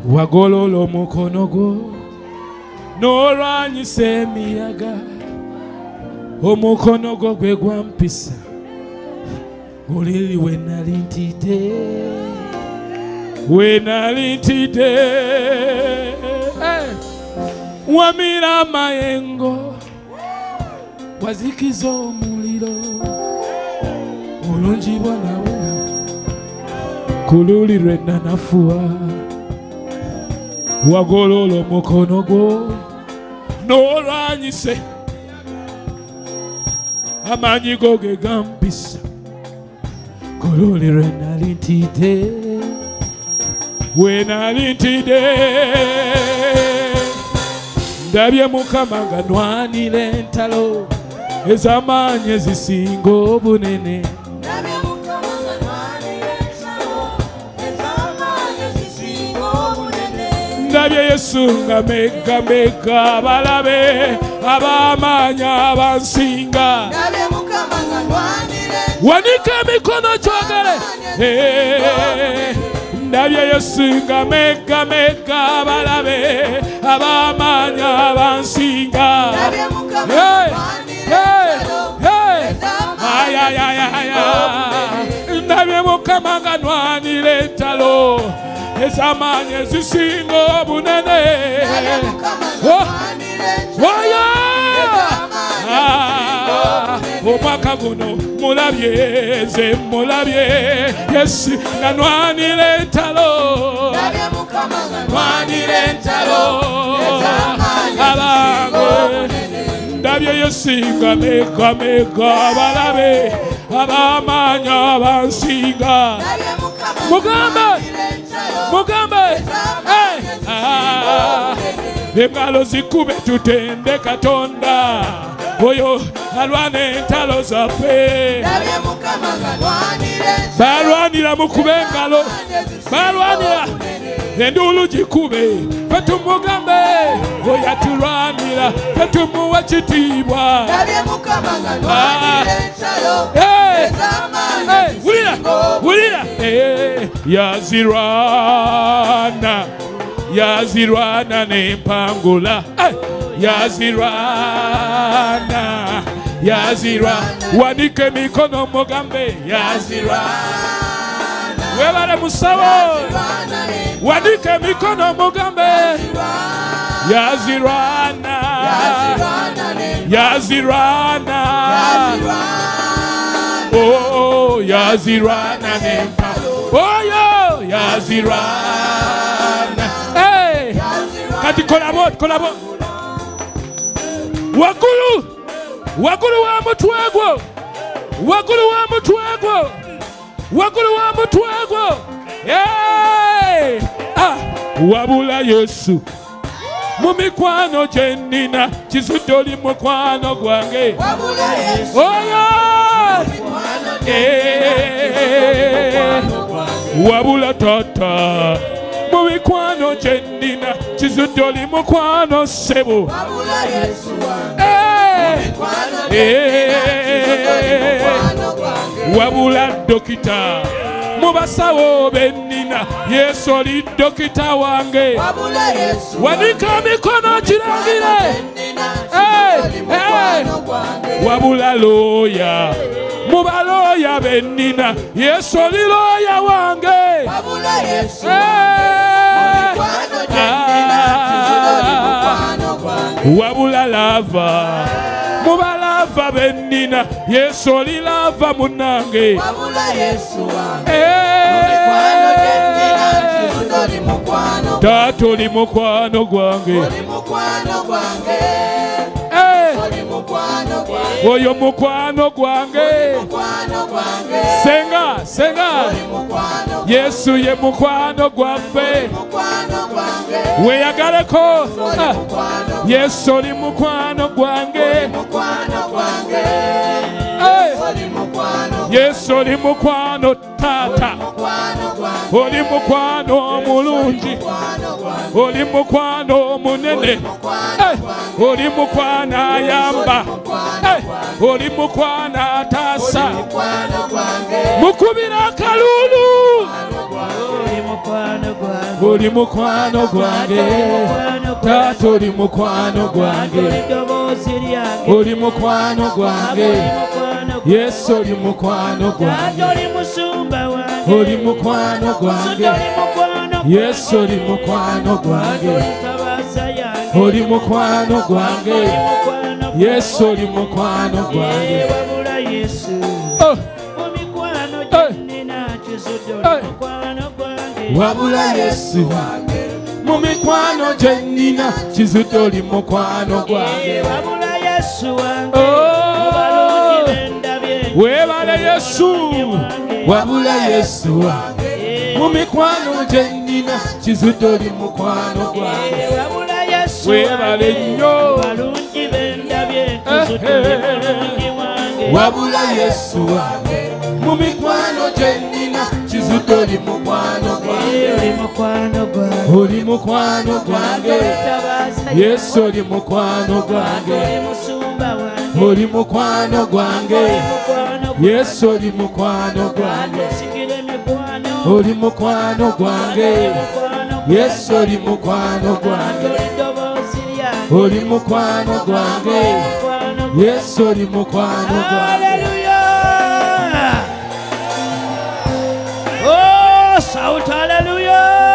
Wagolola omukono gwo n'olwanyisa emiyaga, omukono gwo gwe gwampisa olili we nali ntidde, we nali ntidde. Wamira amayengo, wazikiza omuliro, olungi bwonawona ku luli lwe nanafuwa. Wagolola omukono gwo n'olwanyise, amaanyi go ge gampisa ku luli lwe nali ntidde, we nali ntidde. Ndabye Mukama nga nwanira entalo ez'amaanyi ezisinga obunene. Ndabye Mukama nga nwanira entalo ez'amaanyi ezisinga obunene. Ndabye Yesu nga mega mega abalabe ab'amaanyi abansinga. Ndabye Mukama nga nwanira entalo. Wanika emikono gyogere. Ndabye Yesu nga mega mega abalabe ab'amaanyi abansinga. Ndabye Mukama nga nwanira entalo ez'amaanyi ezisinga obunene. Ndabye Mukama nga nwanira entalo ez'amaanyi ezisinga obunene. Ndabye Mukama nga nwanira entalo ez'amaanyi ezisinga obunene. Omwaka guno mulabye, nze mulabye Yesu nga nwanira entalo. Ndabye Mukama nga nwanira entalo ez'amaanyi ezisinga obunene. Ndabye Yesu nga mega mega abalabe ab'amaanyi abansinga. Ndabye Mukama nga Mugambe, nwanira entalo mugambe, ez'amaanyi ezisinga obunene. Engalo zikube tutende Katonda oyo alwana entalo zaffe. Ndabye Mukama nga nwanira entalo Balwanira mukube engalo, balwanira enduulu gikube, ffe tumugambe oyo atulwanira, ffe tumuwa kitiibwa. Ndabye Mukama nga nwanira entalo ez'amaanyi Wulira, ezisinga obunene. wulira. Yazirwana, yazirwana n'empangula. Yazirwana, yazirwana. Wanika emikono mugambe yazirwana. Webale musawo, wanika emikono mugambe yazirwana, yazirwana. Oh, yazirwana n'empangula. Oyo yazirwana. Hey, kati kolabo, kolabo. Waggulu, waggulu wa mutwe gwo, waggulu wa mutwe gwo, waggulu wa mutwe gwo. Hey! Ah, wabula Yesu mu mikwano gye nnina, kizudde oli mukwano gwange. Wabula Yesu Oyo! mikwano gye nnina, kizudde oli mukwano gwange. Wabula tata mu mikwano gye nnina, kizudde oli mukwano ssebo. Wabula Yesu wange mu mikwano gye nnina, kizudde oli mukwano gwange. Wabula dokita mu basawo be nnina, Yesu oli dokita wange. Wabula Yesu Wanika emikono kirangire. gye nnina, kizudde oli mukwano gwange. Wabula looya mu balooya be nnina, Yesu oli looya wange. Wabula Yesu wange mu mikwano gye nnina, kizudde oli mukwano gwange. Wabula lava mu balava be nnina, Yesu oli lava munnange. Wabula Yesu wange mu mikwano gye nnina, kizudde oli mukwano gwange. Taata oli mukwano gwange. Oli mukwano gwange. Oli mukwano gwange. Oyo mukwano gwange. Oli mukwano gwange. Senga, senga. Oli mukwano gwange. Yesu ye mukwano gwaffe. Oli mukwano gwange. Weyagaleko. Oli mukwano gwange. Yesu oli mukwano gwange. Oli mukwano gwange. Oli mukwano gwange. Yesu oli mukwano taata. Oli mukwano gwange. Oli mukwano omulungi. Oli mukwano Oli mukwano omunene. Oli mukwano gwange. Oli mukwano ayamba. Oli mukwano gwange. Oli mukwano ataasa. Oli mukwano gwange. Mukubira akalulu. Oli mukwano gwange. Oli mukwano gwange. Taata oli mukwano gwange. Oli mukwano gwange. Yesu oli mukwano gwange. Oli mukwano gwange. Yesu oli mukwano gwange. Oli mukwano gwange. Yesu oli mukwano gwange. Wabula Yesu wange mu mikwano gye nnina kizudde oli mukwano gwange. Wabula Yesu wange mu balungi be ndabye. Weebale Yesu. Wabula Yesu wange mu mikwano gye nnina kizudde oli mukwano gwange. Wabula Yesu weebale nnyo mu balungi be ndabye kizudde oli mulungi wange. Wabula Yesu wange mu mikwano gye nnina kizudde oli mukwano gwange. Oli mukwano gwange. Oli mukwano gwange. Yesu oli mukwano gwange. Oli mukwano gwange. Yesu oli mukwano gwange. Oli mukwano gwange. Yesu oli mukwano gwange. Oli mukwano gwange. Yesu oli mukwano gwange. Hallelujah! Oh, shout hallelujah!